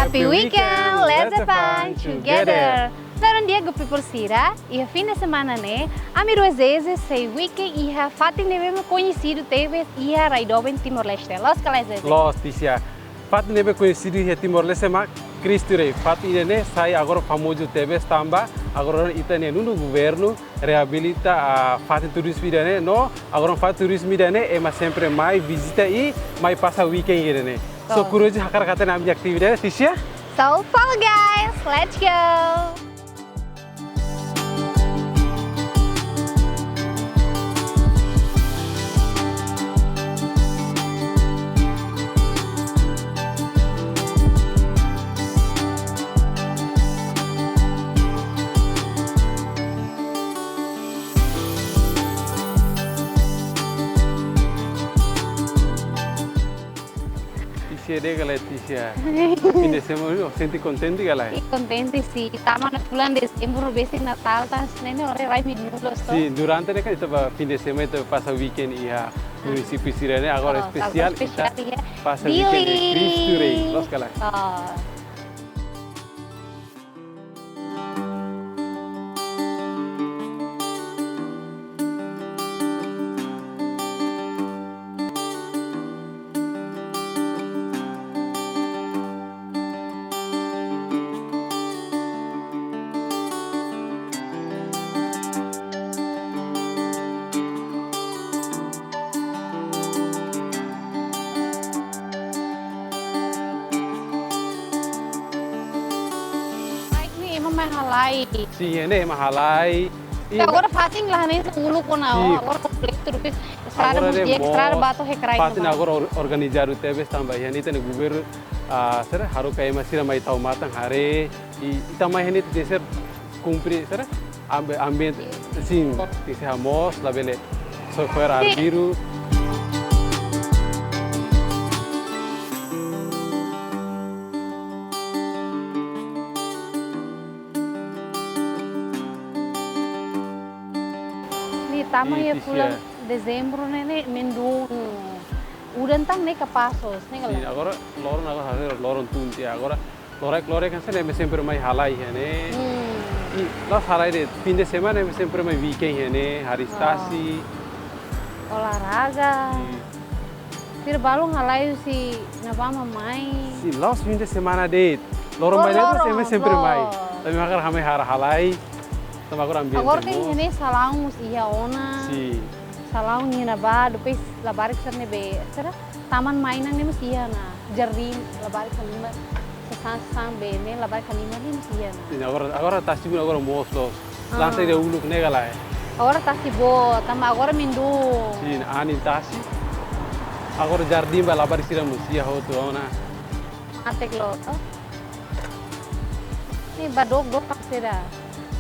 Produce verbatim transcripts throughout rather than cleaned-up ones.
Happy weekend, let's have fun together. Loron di'ak, good people sira, iha fin de semana ne'e, ami rua Zeze sei weekend iha fatin ne'ebé mak koñesidu tebes iha rai doben Timor-Leste. Loos ka lae, Zeze? Loos, Tícia. Fatin ne'ebé koñesidu iha Timor-Leste mak Cristo Rei. Fatin ida-ne'e sai agora famozu tebes tanba agora ita-nia nonu governu reabilita, ah, fatin turizmu ida-ne'e, no agora fatin turizmu ida-ne'e ema sempre mai vizita i mai pasa weekend ida-ne'e. So, oh, kuru ji hakarak hatene ami-nia atividade, Tícia? So, follow guys, let's go! Tícia, di'ak ka lae, Tícia? Fin de semana, oh, sente kontente ka lae? Sim, kontente, sim. Tama ona fulan dezembru, besik Natál, tan ne'e ne'e, ora rai mi nulos to. Sim, durante ne'e kan ita ba fin de semana ita pasa weekend iha, ah, munisípiu sira-ne'e, agora, oh, espesiál, agora espesiál ita iha pasa weekend iha Dili. Cristo Rei, loos ka lae? Oh. Ai, ne'e ema mai halai. Sim, ne'e ema halai. Sim, agora fatin la hanesan uluk ona, sim, agora kompletu, depois estrada, agora mós di'ak, estrada ba to'o iha kraik fatin ona. Agora or-, organizadu tebes tanba iha ne'e ita-nia governu, ah, sira haruka ema sira mai tau matan haree, i, i tanba iha ne'e ita tenke ser kumpre, sira ambi-, ambiente, sim, tenke ser hamoos, labele soe fo'er arbiru. Ne'e tama iha, sim, fulan, sim, dezembru ne'e, ne'e mendung. Udan tan ne'e kapás loos, ne'e ka lae? Sim, agora loron, agora haree loron tun tiha. Agora loraik-loraik hanesan ne'e ema sempre mai halai iha ne'e. Hmm. I la'ós halai de'it, fin de semana ema sempre mai weekend iha ne'e, hariis tasi. Oh. Olahraga. Sim. Sira balun halai husi ne'ebá mak mai. Sim, la'ós fin de semana de'it. Loron, oh, bai de'it, loron, ema sempre mai. Loron. Tapi mak hakarak mai hara halai. Tanba agora ambiente, agora kan moos iha ne'e salaun mós iha ona. Sim. Salaun iha ne'ebá, depois labarik sira ne'ebé, sira taman mainan ne'e mós iha ona. Jardín, labarik halimar, sasán, sasán be ne'e, labarik halimar ne'e mós iha ona. Sim, agora, agora tasi boot, agora moos loos. Ah. La'ós ida uluk ne'e ka lae? Agora tasi boot, tanba agora mendung. Sim, anin tasi. Agora jardín ba labarik sira mós iha hotu ona. Matenek loos. Ne'e ba dook-dook ka sira.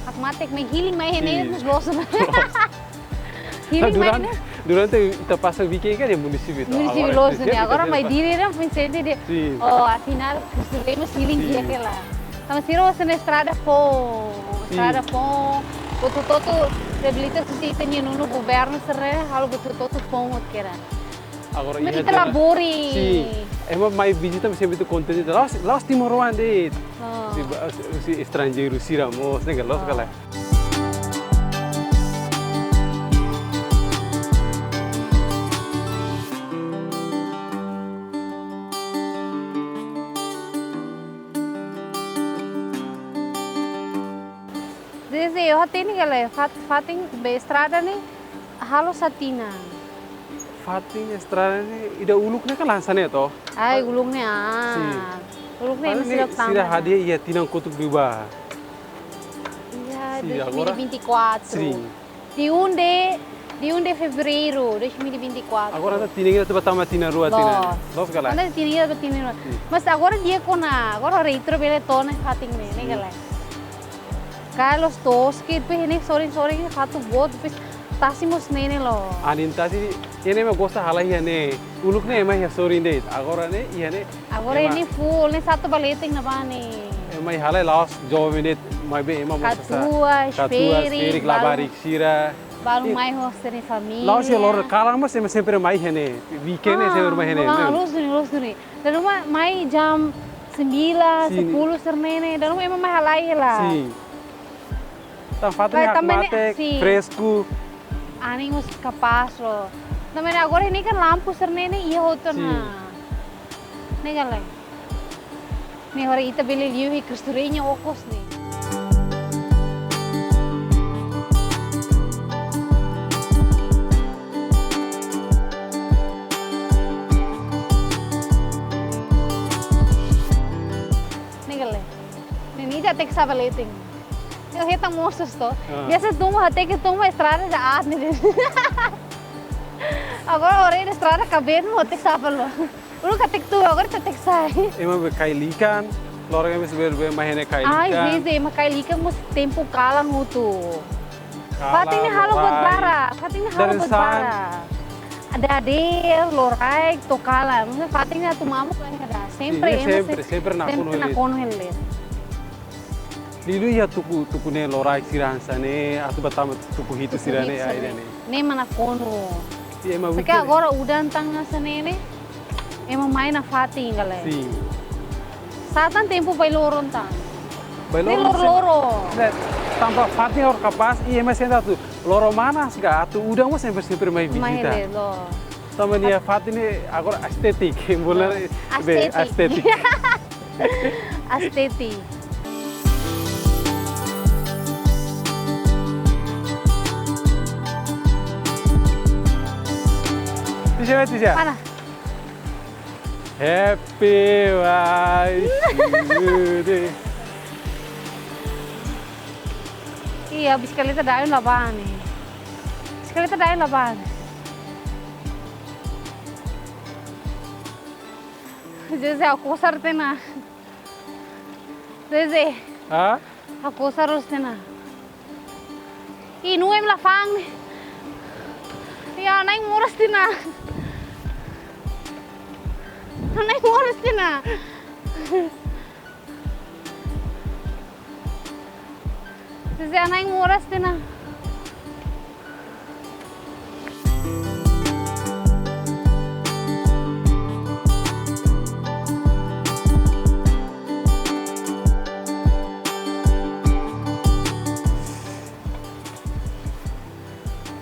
Hakmatek, mai healing mai iha ne'e, sim, mós loos ona. Healing mai, durante, ne'e? Durante ita pasa weekend kan iha munisípiu ita. Munisípiu loos ona. Agora, agora mai Dili ne'e, foin sente de'it. Sim. Oh, afinál, Cristo Rei mós healing, sim, di'ak hela. Tanba sira hanesan estrada foun, sim, estrada foun. Hotu-hotu reabilita husi ita-nia nonu governu sira, halo hotu-hotu foun hotu kera. Agora, mas iha ita zona labori. Sim. Ema mai vizita, mas sempre ita kontente. La'ós, la'ós timoroan de'it. Oh. Husi ba-, husi estranjeiru sira mós, ne'e ka, loos ka lae? Oh. Zeze, ó hatene ka lae, fat-, fatin be estrada ne'e halo sá tinan? Fatin estrada ne'e ida uluk ne'e kan la hanesan ne'e to? Ai, uluk ne'e, ah. Sim. Uluk ne'e, mas ema sira, sira tama hadi'a iha tinan kotuk liubá. Iha, sim, dois mil e vinte e quatro. Agora? Sim. Dia um de, dia um de fevereiro de dois mil e vinte e quatro. Agora ita tinan ida atu ba tama tinan rua tinan. Loos. Loos ka lae? Ita tinan ida ba tinan rua. Sim. Mas agora di'ak ona, agora retro bele to'o ona fatin ne'e, ne'e ka lae? Sim. Kaer loos toos ke, depois ne'e sorin-sorin fatuk boot, depois tasi mós ne'e ne'e loos. Anin tasi, iha ne'e ema gosta halai iha ne'e. Uluk ne'e ema iha sorin de'it. Agora ne'e, iha ne'e. Agora ema, ne'e full, ne'e satu balete na bani. Ema iha halai la'ós joven de'it, maibé ema mós sa-, katuas, katuas, ferik, ferik, balun, labarik sira. Balun, i mai ho sira-nia família. La'ós iha loron kalan mós ema sempre mai iha ne'e. Weekend ne'e sempre mai iha ne'e. Ah, loos duni, loos duni. Dala ruma mai jam Sembilan, sin, sepuluh sira-ne'e ne'e, dala ruma ema mai halai hela. Sin. Tan fatin, lae, hakmatek, sin, fresku. Anin mós kapás loos. Tanba ne'e agora ne'e kan lampu sira-ne'e ne'e iha hotu ona. Sin. Ne'e kan lae. Ne'e hodi ita bele liu iha Cristo Reina okos ne'e. Ne'e kan lae. Ne'e ita hateke sá ba leten. Ne'e hetan mosu to. Ah. Biasa tun ba hateke tun ba estrada ja aat ne'e. Agora ora estrada kaben mo hateke sá ba loos. Uluk hateke tun, agora ita hateke sá. Ema be kail ikan, loron ema be, be mai iha ne'e kail ikan. Ai, Zeze, ema kail ikan mós tempu kalan hotu. Kalan, fatin ne'e halo buat loraik, barak, fatin ne'e halo buat barak. Dadeer, loraik, to'o kalan. Maksudnya fatin ne'e atu mamuk lae kada. Sempre, iya, ema sempre, se-, sempre nakonu, sempre hela. Nakonu hela. Liuliu iha tuku, tuku ne'e loraik sira hanesan ne'e, atu ba tama tuku hitu sira-ne'e, tuku hitu sira-ne'e, ai, ne'e. Ne'e mak nakonu. Iya, ema. Só ke weekend agora udan tan hanesan ne'e ne'e. Ema mai nafatin ka lae. Sin. Sá tan tempu bailoro tan. Bailoro. Ne'e loroloron. Ne'e, tanba fatin agora kapás, i ema sente atu loron manas ka atu udan mós sempre, sempre mai vizita. Mai hela loos. Tanba nia fatin ne'e agora estetik, boleh. Estetik. Be, estetik. Estetik. Tisha, Tisha. Mana? Happy Waisu Day. Iya, bisikleta da'et la bá ne'e. Bisikleta da'et la bá ne'e. Zeze, ha'u kosar tiha ona. Zeze. Hah? Ha'u kosar loos tiha ona. Ih, nuu ema la fa'an ne'e. Ya, na'in moras tiha ona. Na'in moras tiha ona. Zeze, na'in moras tiha ona.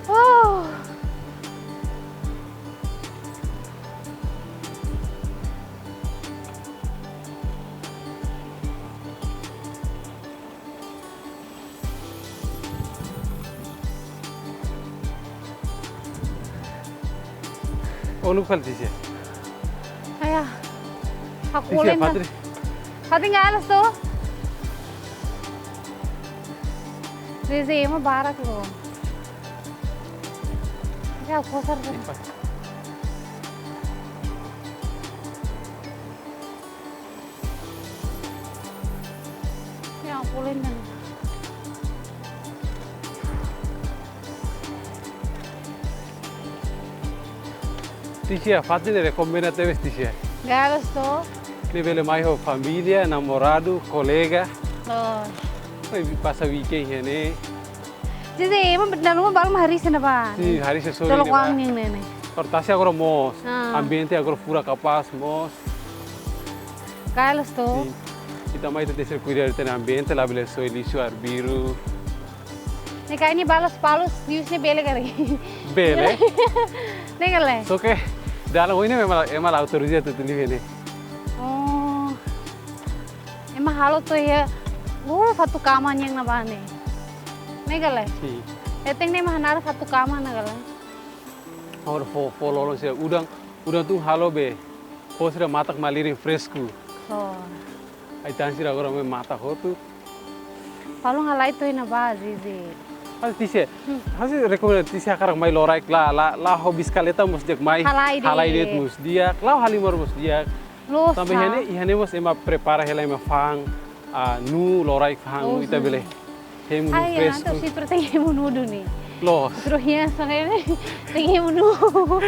Oh. Uluk fali, Tisha. Aya. Ha'u Tisha, kolen ona. Fatin. Fatin ka alas tu? Zeze, ema barak loos. Ya, ha'u kosar tiha ona. Ipa. Ya, kolen ona. Tisha, fatin ne'e rekomenda tebes, Tisha. Galas to. Ne'e bele mai ho família, namoradu, kolega. Oh. Mai pasa weekend iha ne'e. Jadi, ema dala ruma balu mak hariis ona bá. Sin, hariis ona sorin. Tolok ne'e bá. Uang yang ne'e. Portasi agora moos. Ah. Ambiente agora furak kapás moos. Galas to. Sin. Ita mai ita tenke kuidadu ita-nia ambiente, labele soe lixu arbiru. Ne'e karik ne'e balu palus, lixu ne'e bele karik. Bele. Ne'e ka lae. Só ke dalan oin ne'e ema la, ema la autoriza atu lixu ne'e. Oh. Ema halo to'o iha, uh, fatuk kama nian ne'ebá ne'e. Ne'e ka lae? Sin. Ita-nia ne'e ema hanaran fatuk kama ne'e ka lae? Agora fó, fó lolon sira udan, udan tun halo be. Fó sira matak malirin fresku. Oh. Ai-tan sira agora mai matak hotu. Falun halai to'o iha ne'ebá, Zizi. Mas Tisha, hmm, ha'u sei rekomenda Tisha hakarak mai loraik la, la, la'o ho bisikleta mós di'ak mai. Halai de'it. Halai de'it mós di'ak, la'o halimar mós di'ak. Loos. Tanba iha ne'e, iha ne'e mós ema prepara hela ema fa'an, ah, nuu, loraik fa'an nuu, loos, ita bele hemu nuu fresku. Ai, entaun sitru tenke hemu nuu duni. Loos. Sitru hias só ne'e, tenke hemu nuu.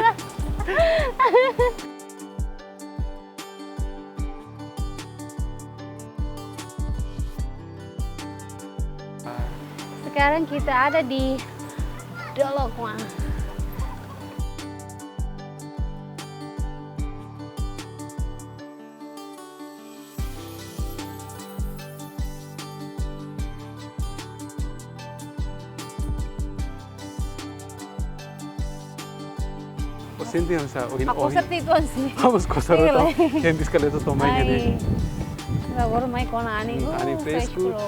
Sekarang kita ada di Dolok Wang. Sente oinsá, ohin, Aku ohin. Seperti itu sih. Ha'u mós kosar Iya, tau. lah. Iha bisikleta to'o mai Ai. ne'e. Sabór mai kona anin. Hmm, anin Uh, fresku. fresku.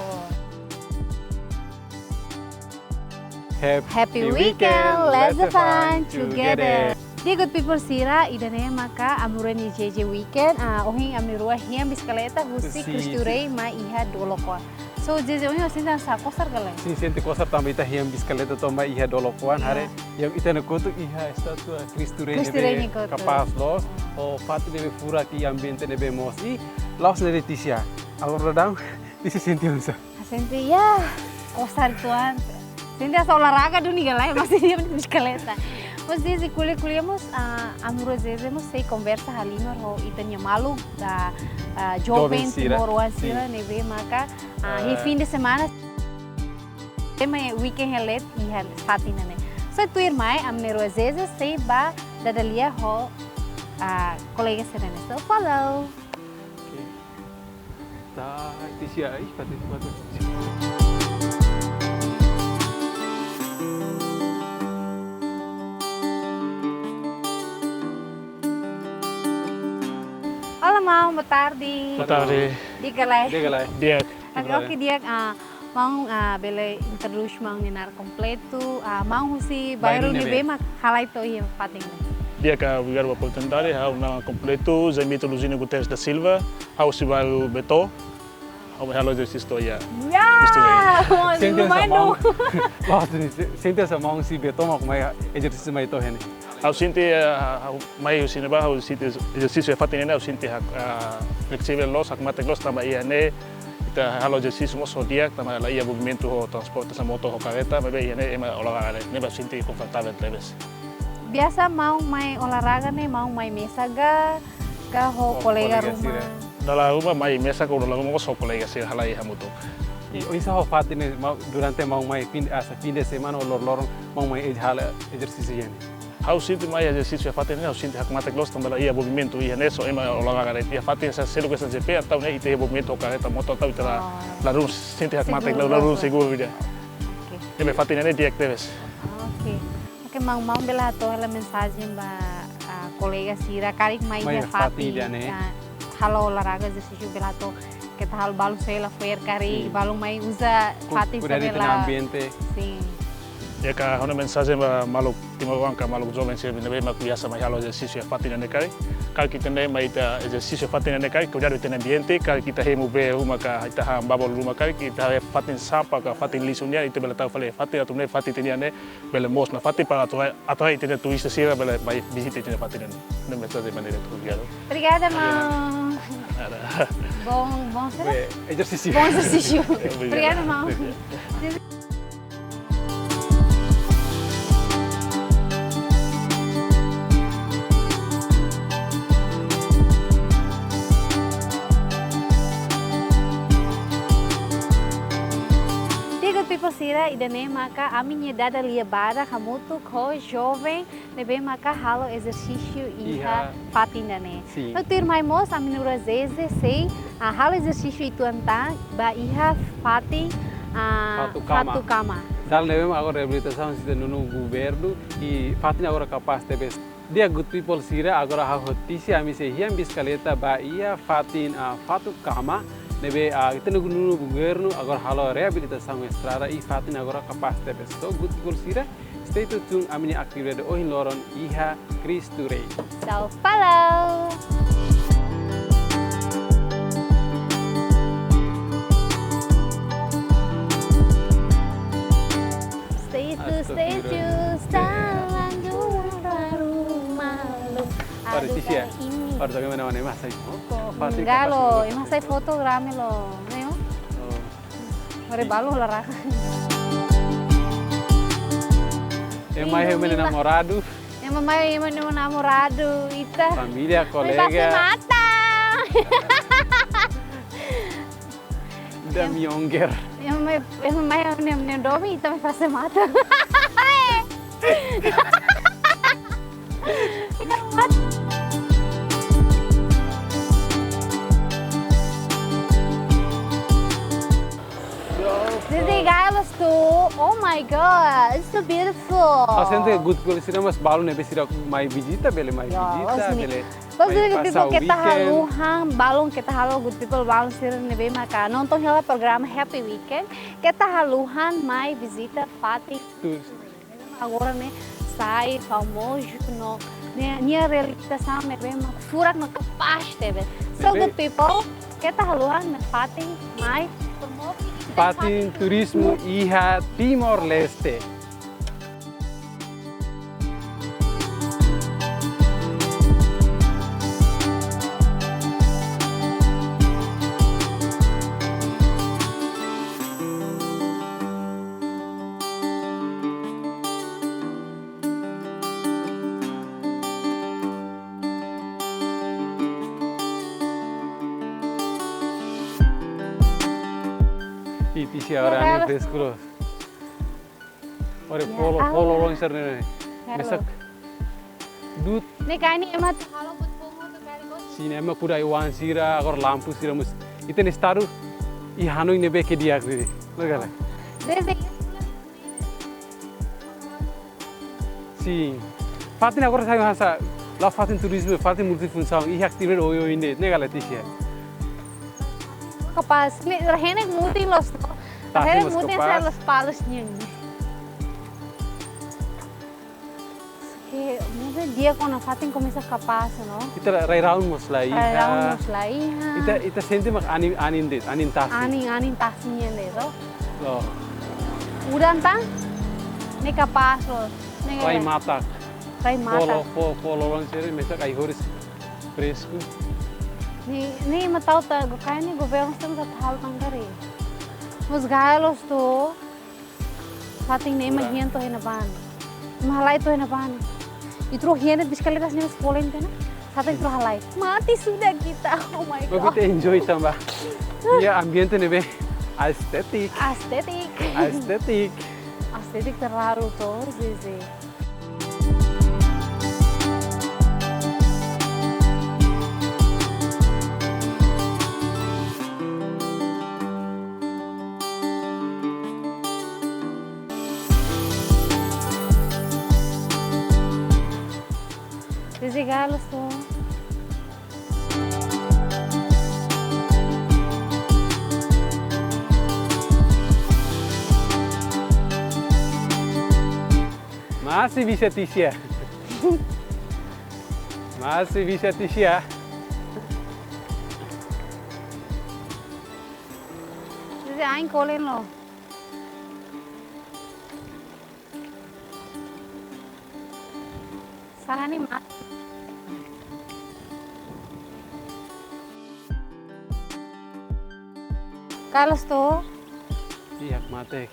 Happy weekend, let's have fun together. Di'ak, good people sira, ida-ne'e maka ami rua nia J J weekend. Ah, ohin ami rua hi'an bisikleta husi Husi. Cristo Rei mai iha Dolok Oan. So, J J, ohin sente oinsá, kosar ka lae? Sin, sente kosar tanba ita hi'an bisikleta to'o mai iha Dolok Oan, Iya. haree iha ita-nia kotuk iha estátua Cristo Rei Cristo Rei ne'ebé nia kotuk. kapás loos, ho fatin ne'ebé furak, iha ambiente ne'ebé moos. I la'ós ne'e de'it, Tisia. Agora daudaun, Tisia sente oinsá? Sente, ya, kosar tuan. Sente hanesan olahraga duni ka lae, maibé iha bisikleta. Mas J J, ko'alia-ko'alia mós, ah, ami rua J J mós sei konversa halimar ho ita-nia maluk, ah, ah, joven Joven sira. Timoroan Sin. Sira ne'ebé maka, ah, Ah. iha fim de semana. Ema weekend hela iha fatin ne'e. So, tuirmai, ami na'in-rua J J sei bá dada lia ho, ah, kolega sira-ne'e. So, follow. Oke. Tá, Tisia, ih, fatin, fatin. Olá, maun, boa tarde. Boa tarde. Di'ak ka lae? Di'ak ka lae? Di'ak. Oke, oke, di'ak, ah, maun, ah, bele introdús maun nia naran kompletu, ah, maun husi bairru Bairru ne'ebé? Ne'ebé mak halai to'o iha fatin ne'e? Di'ak, obrigadu ba oportunidade. Ha'u naran kompletu Zemito Luzino Guterres da Silva, ha'u husi bairru Betó. Ha'u mai halo ezersísiu to'o iha. Ya, Isto aí. oh, Sente hanesan lumayan maun. no. Loos, sente hanesan maun husi Betó mak mai ezersísiu mai to'o iha ne'e. Ha'u sente, ah, ha'u mai husi ne'ebá, ha'u sente ezersísiu iha fatin ne'e, ha'u sente hak, ah, fleksível loos, hakmatek loos, tanba iha ne'e ita halo ezersísiu mós ho di'ak, tanba la iha movimentu ho transporte hanesan motór ho karreta, maibé iha ne'e ema olahraga ne'e, ne'ebé sente konfortavel tebes. Biasa maun mai olahraga ne'e, maun mai mesak ka, ka ho Ho kolega kolega ruma? Sira. Dala ruma mai mesak ka, dala ruma mós ho kolega sira halai hamutuk. I oinsá ho fatin ne'e, maun, durante maun mai fim, hanesan fim de semana ou loron-loron maun mai ej-, halo ezersísiu iha ne'e? Ha'u sente mai ezersísiu iha fatin ne'e, ha'u sente hakmatek loos tanba la iha movimentu iha ne'e, só ema olahraga de'it iha fatin, hanesan seluk hanesan J P, entaun ne'e ita iha movimentu ho karreta, motór, entaun ita la, Oh. la dun sente hakmatek, Seguru, la, la dun loos. Seguru ida. Oke. Ne'ebé fatin ne'e di'ak tebes. Oke. Oke, maun, maun bele hato'o hela mensajen ba, ah, kolega sira karik mai Mai iha iha fatin fatin, ida ne'e. Ah, halo olahraga, ezersísiu bele hato'o, keta halo balun sei la fo'er karik, Sin. balun mai uza Ku-, fatin kuidadu sira ita-nia la. Ambiente. Sin. Di'ak, ha'u-nia mensajen ba maluk timoroan ka maluk joven sira ne'ebé mak biasa mai halo ezersísiu iha fatin ne'e karik. Karik ita ne'e mai ita ezersísiu iha fatin ne'e karik, kuidadu ita-nia ambiente, karik ita hemu bee ruma ka ita han babol ruma karik, ita haree fatin sampah ka fatin lixu nian, ita bele tau fali iha fatin, atu nune'e fatin ita-nian ne'e bele moos nafatin para atu, atu ita-nia turista sira bele mai vizita ita-nia fatin ne'e. Ne'e mensajen ba ita, obrigadu. Obrigada, maun. Nada. Bom, bom, será? Be, ezersísiu. Bom ezersísiu. Obrigadu. Obrigada, maun. Di'ak, good people sira, ida-ne'e maka ami-nia dada lia badak hamutuk ho joven ne'ebé maka halo ezersísiu iha Iha. Fatin ida-ne'e. Sin. No tuirmai mós, ami na'in-rua Zeze sei, ah, halo ezersísiu uitoan tan ba iha fatin, ah, Fatukama. Fatukama. Dala ne'ebé mak agora reabilitasaun husi ita-nia governu, i fatin agora kapás tebes. Di'ak, good people sira, agora ha'u ho Tisia ami sei hi'an bisikleta ba iha fatin, ah, Fatukama, ne'ebé, ah, ita-nia governu agora halo reabilitasaun estrada i fatin agora kapás tebes. So, good people sira, stay tuned, ami-nia atividade ohin loron iha Cristo Rei. So, follow! Stay tuned, stay tuned, stay tuned, para o malu. Para Tisia, para o malu, ema hasai foto, fatin kapás. Enggak loh, ema hasai foto rame loh, neo. Oh. Mari balu olahraga. Ema, ema namoradu. Ema mai, ema namoradu, ita. Família, kolega. Mai fase mata. Ida mionger. Ema mai, ema mai, nem, nem domi, ita mai fase mata. Desliga elas tu. Oh my God, it's so beautiful. Ha'u sente good people sira mós balun ne'ebé sira mai vizita, bele mai Ya, vizita, loos ne'e. Bele Loos ne'e, good people, keta haluha, balun keta haluha, good people, balun sira ne'ebé maka nonton hela programa Happy Weekend, keta haluha mai vizita fatin. Agora ne'e sai famozu no ne'e, nia realizasaun ne'ebé mak furak no kapás tebes. So, good people, keta haluha mai fatin mai promove fatin turizmu iha Timor-Leste. Ih, Tisha, agora anin fresku loos. Ore, polo, polo loos sira-ne'e. Mesak. Dut. Ne'e karik ne'e ema atu halo buat foun atu karik loos. Sin, ema kuda ai-oan sira, agora lampu sira mós. Ita-nia estadu iha hanoin ne'ebé ke di'ak ne'e. Loos ka lae? Sin. Fatin agora sai hanesan, la'ós fatin turizmu, fatin multifunsaun, iha atividade oioin de'it, ne'e ka lae, Tisha? Kapás, ne'e, ita-nia mutin loos. Ita-nia mutin kapás. Sai Lospalos nian. Ke, mungkin di'ak ona fatin komesa kapás, no? Ita rai-rahun mós la iha. Rai-rahun mós la iha. Ita, ita sente mak anin, anin de'it, anin tasi. Anin, anin tasi nian de'it, to? Loos. Udan tan? Ne'e kapás loos. Ne'e rai matak. Rai matak. Polo, po-, polo loos sira, mesak ai-horis fresku. Ne'e, ne'e ema tau ta, go kayak ne'e governu sira tau halo tan karik. Mós gaya loos to. Fatin ne'e ema hian to'o iha ne'ebá. Ema halai to'o iha ne'ebá. Ita rua hian de'it bisikleta sira-ne'e mós polenta ne'e. Fatin ita rua halai. Mati sudah kita. Oh my God. Ita enjoy tanba iha ambiente ne'ebé aesthetic. Aesthetic. Aesthetic. Aesthetic terharu to, Zizi. Zizi, gaya loos to. Masi bisa, Tisha. Masi bisa, Tisha. Zizi, ain kolen loos. Sahani mak. Karik loos to? Ih, hakmatek.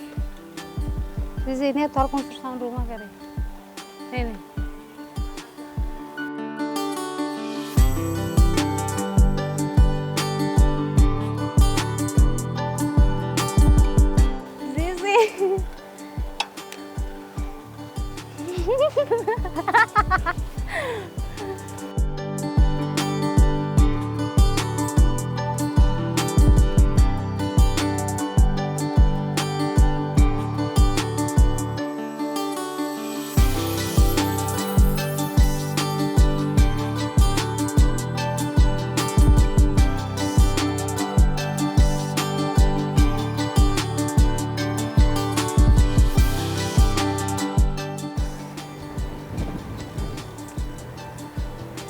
Di sini atu halo konstrusaun ruma karik. Ini. Di sini.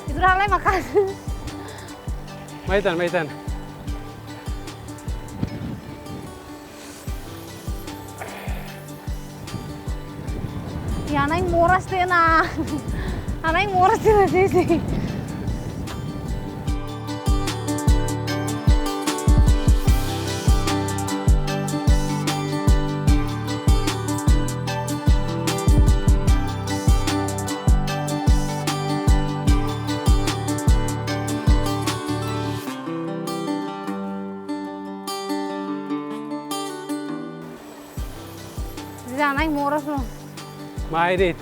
Ita rua halai maka'as. Mai tan, mai tan. Ya, hanain moras tiha ona. Hanain moras tiha ona, Zizi. Zizi, hanain moras ona. Mai de'it.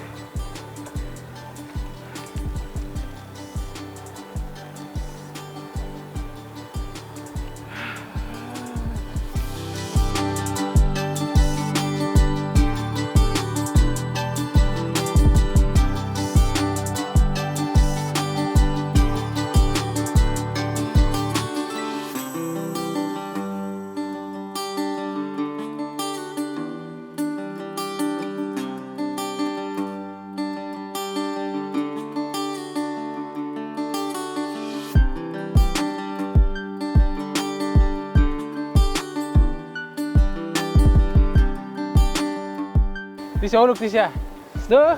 Tisia uluk, tisia. Satu,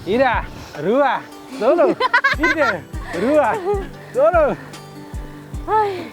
ida, rua, tolu, ida, rua, tolu. Ai.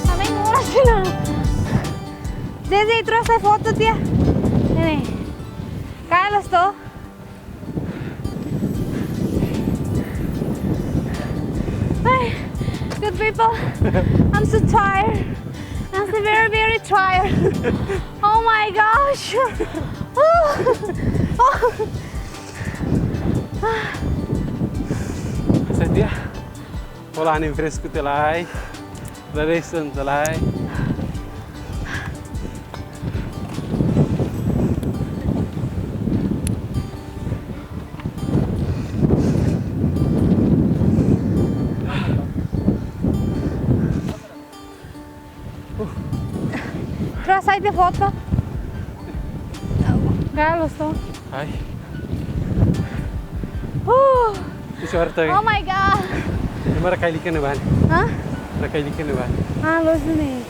Também moras na. Zezé, trouxe foto, tia. Ne'e. Carlos, tô. Ai, good people, I'm so tired. I'm so very, very tired. Oh my gosh. Oh. Oh. Asa dia. Hola, anin fresku tiha lai. Radiation tiha lai. Terus sai de foto. Galo, só. Ai. Uh. Itu suara tadi. Oh my God. Ini mara kai likan ba ne'e. Hah? Mara kai likan ba ne'e. Ah, loos ne'e.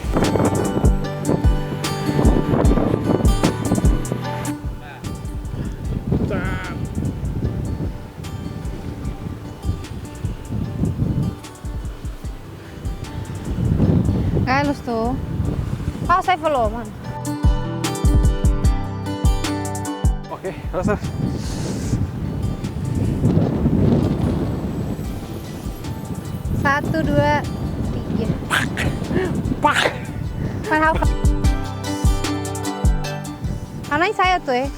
Galo, só. Ah, sai falou, mano. Oke, terus, terus. Satu, dua, tiga. Pak. Mana apa? Mana saya tuh, eh?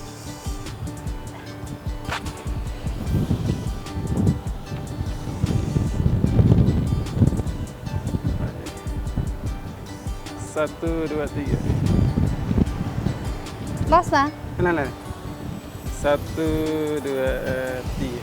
Satu, dua, tiga. Loos, nah? Kenal, lah. Satu, dua, tiga.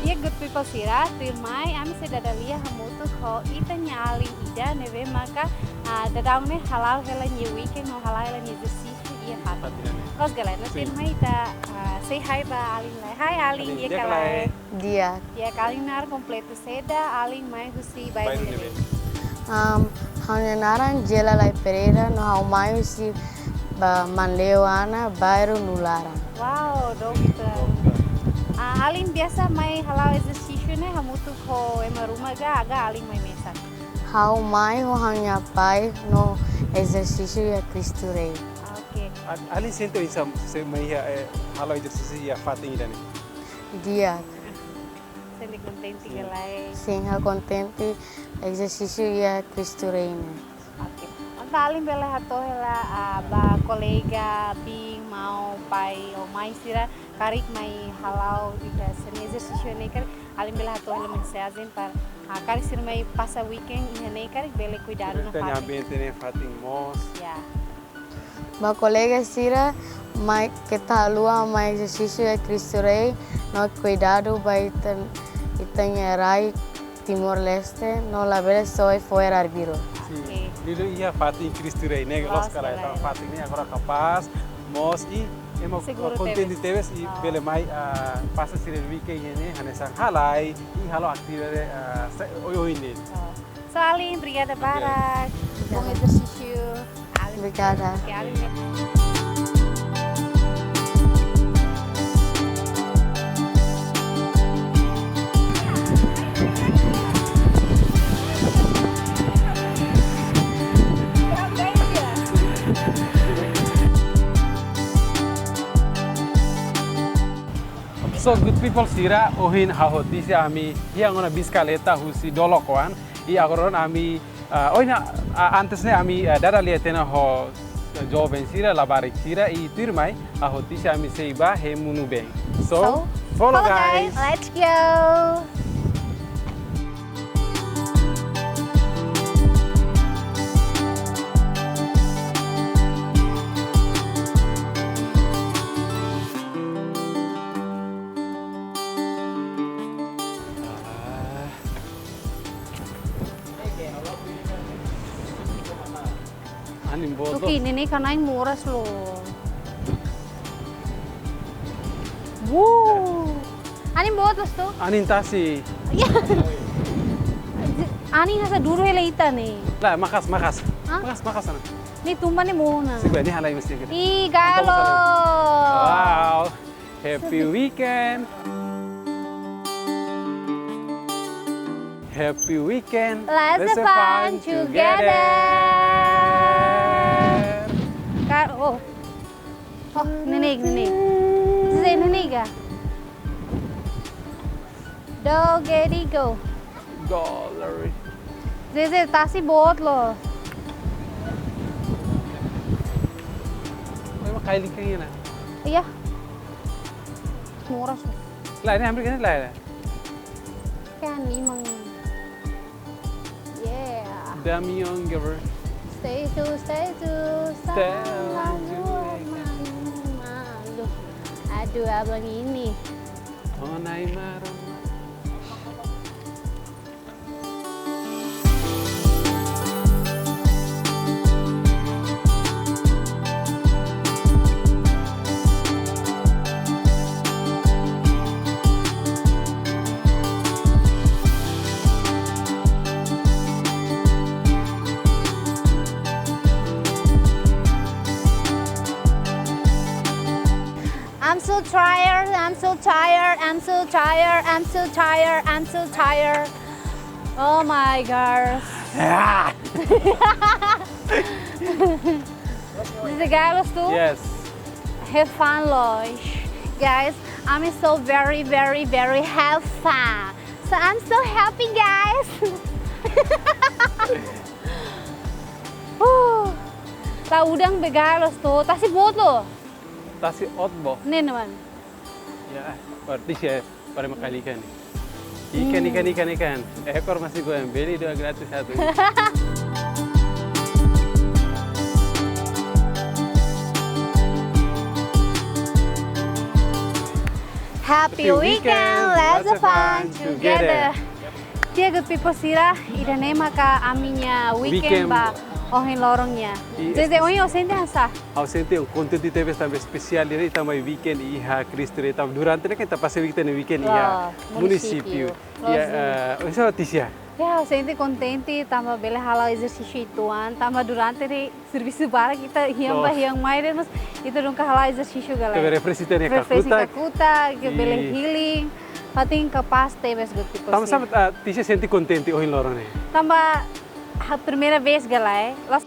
Iya, good people sira, tuirmai, ami sei dada lia hamutuk ho ita-nia alin ida ne'ebé maka, ah, daudaun ne'e hala'o hela nia weekend no hala'o hela nia ezersísiu iha fatin. Fatin ne'e. Loos, galera, sin. Tuirmai ita, ah, say hi ba alin lai. Hi, alin, alin, di'ak ka lae? Di'ak. Di'ak, alin naran kompletu saida, alin mai husi bairru ne'ebé? Bairru ne'ebé? Am, ha'u-nia naran Jela Lai Pereira, no ha'u mai husi ba Manleu Ana, bairru Nularan. Wow, dokter. Dokter. Ah, alin biasa mai hala'o ezersísiu ne'e hamutuk ho ema ruma ka, ka alin mai mesak? Ha'u mai ho ha'u-nia pai no ezersísiu iha Cristo Rei. Oke. A-, alin sente oinsá se mai iha, eh, hala'o ezersísiu iha fatin ida-ne'e? Di'ak. Sente kontente ka lae? Sin, ha'u kontente ezersísiu iha Cristo Rei ne'e. Oke. Entaun alin bele hato'o hela, ah, ba kolega, biin, maun, pai, ou mãe sira, karik mai hala'o ida sira-nia ezersísiu ne'e karik, alin bele hato'o hela mensajen para, ah, karik sira mai pasa weekend iha ne'e karik bele kuidadu nafatin. Ita-nia ambiente ne'e fatin moos. Ya. Ba kolega sira, mai keta haluha mai ezersísiu iha Cristo Rei, no kuidadu ba ita, ita-nia rai Timor-Leste, no labele soe fo'er arbiru. Sin. Oke. Liuliu iha fatin Cristo Rei ne'e, loos, loos ka lae, sira. Entaun fatin ne'e agora kapás, moos i ema seguru kontente tebes. Tebes i, ah, bele mai, ah, pasa sira-nia weekend ne'e, hanesan halai, i halo atividade, ah, se-, oioin ne'e. Oh. So, alin, obrigada barak. Oke. Bom ezersísiu. Alin. Obrigada. Oke, alin. So good people sira, ohin ha'u ho Tísia ami iha ona bisikleta husi Dolok oan, i agora ami, ah, ohin, ah, antes ne'e ami, ah, dada lia tiha ona ho, eh, joven sira, labarik sira, i tuirmai ha'u ho Tísia ami sei bá hemu nubeen. So, So, follow, follow, guys, guys. Let's go. Anin boot. Oke, ne'e ne'e kanain moras loos. Wuh. Anin boot loos tu. Anin tasi. Ya. Anin hanesan duru hela ita ne'e. Lae, makas, makas. Hah? Makas, makas sana. Ne'e tumba ne'e monu ona. Siga, ne'e halai mesti kita. Ih, galo. Wow. Happy weekend. Happy weekend. Let's have fun together. Ka-, oh. Oh, ne'e ne'e, ne'e ne'e. Zé, ne'e ne'e ka? Doggy go. Gallery. Zé, Zé, tasi boot loos. Oi, mak kail ikan ya, nah? Iya. Moras. Lae, ne'e ambil kan lae. Kan memang. Yeah. Damian Geber. Stay tuned, stay tuned. Stay tuned. Malu, malu, malu. Aduh, abang ini. Oh, Naimara. I'm so tired, I'm so tired, I'm so tired, I'm so tired, I'm so tired. Oh my God. Ah! This is the guy was too? Yes. Have fun, loos. Guys, I'm so very, very, very have fun. So I'm so happy, guys. Huh. La udan be galo loos tu, tasi boot loos. Tasi oot boot. Ne'e, ne'e mak. Ya, berarti sih, para mak kail ikan. Ikan, hmm, ikan, ikan, ikan. Ekor masih goyang, beli dua gratis satu. Happy weekend, let's have fun together. Diego people sira, ida-ne'e maka ami-nia weekend, weekend ba ohin loron nian. Yes. Zé, Zé, ohin ó sente hanesan? Ha'u sente kontente tebes tanba espesiál ida-ne'e ita mai weekend iha Cristo Rei tanba durante ne'e ita pasa weekend, weekend iha munisípiu. Munisípiu. Loos. Ya, eh, oinsá Tísia? Ya, ha'u sente kontente tanba bele hala'o ezersísiu uitoan, tanba durante ne'e servisu barak ita iha ba, loos, iha mai de'it, mas ita nunka hala'o ezersísiu galera. Tebe refresh ita-nia, refresh kakutak, kakutak, ke bele, i, healing. Fatin kapás tebes good people sira. Tanba sabe, ah, Tísia sente kontente ohin loron ne'e? Tanba, ah, primeira vez galera. Las-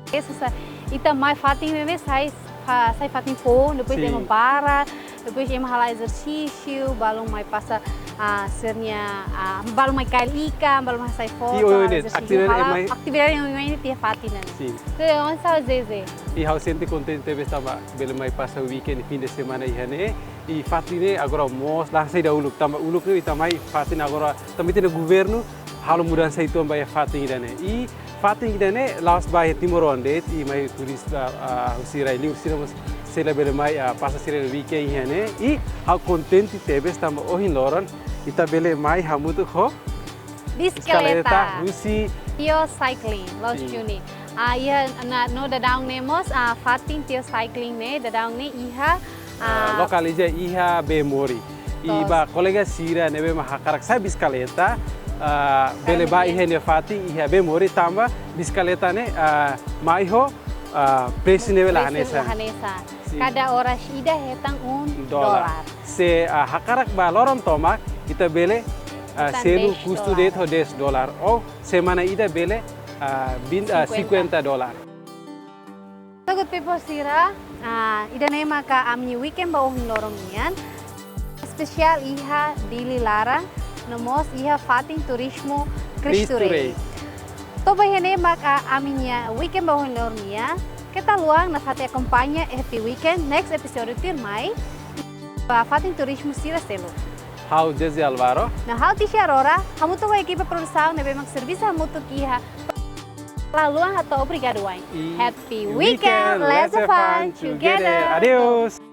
Esa sa-, ita mai fatin ne'e sai, fa-, sai fatin foun, depois, sin, ema para, depois ema hala'o ezersísiu, balun mai pasa, ah, sira-nia, ah, balun mai kail ikan, balun mai hasai foto, i, oh, hala'o ini, ezersísiu, atividade, hala'o ema, atividade yang lain tiha fatin ne'e. Sin. Jadi, oinsá Zé, Zé? I ha'u sente kontente tebes tanba bele mai pasa weekend, fim de semana iha ne'e. I fatin ne'e agora moos, la hanesan ida uluk, tanba uluk ne'e ita mai fatin agora, tanba ita-nia governu halo mudansa uitoan ba iha fatin ida-ne'e. I fatin ida-ne'e la'ós ba iha timoroan de'it, i mai turista, ah, husi rai-li'ur sira mós sei la bele mai, ah, pasa sira-nia weekend iha ne'e. I ha'u kontente tebes tanba ohin loron ita bele mai hamutuk ho bisikleta. Bisikleta husi Tio Cycling, loos, sin, Juni. Ah, iha ona, no daudaun ne'e mós, ah, fatin Tio Cycling ne'e, daudaun ne'e iha, ah, ah, lokaliza iha Bemori. I, loos, ba kolega sira ne'ebé mak hakarak sai bisikleta, ah, bele ba, karena iha ne'e fatin iha Bemori tanba bisikleta ne'e, ah, mai ho, ah, presu ne'ebé la, presu hanesan, la hanesan. Sin. Kada oras ida hetan um dólar. Dólar. Se, ah, hakarak ba loron tomak, ita bele, ah, hetan selu dez dólar. Kustu de'it ho dez dólar. Ou semana ida bele, ah, bin-, ah, cinquenta. Cinquenta dólar. So good people sira, ah, ida-ne'e maka ami-nia weekend ba ohin loron nian. Espesiál iha Dili laran, no mós iha fatin turizmu Cristo Rei. To'o ba iha ne'e maka ami-nia weekend ba ohin loron nian. Keta haluha nafatin akompaña F B Weekend next episode tuirmai ba fatin turizmu sira seluk. Ha'u Jesse Alvaro. No ha'u Tisha Aurora, hamutuk ho ekipa produsaun ne'ebé mak servisu hamutuk iha. Halo hamutuk, obrigadu wa'in. Happy weekend, let's have fun together. Adeus.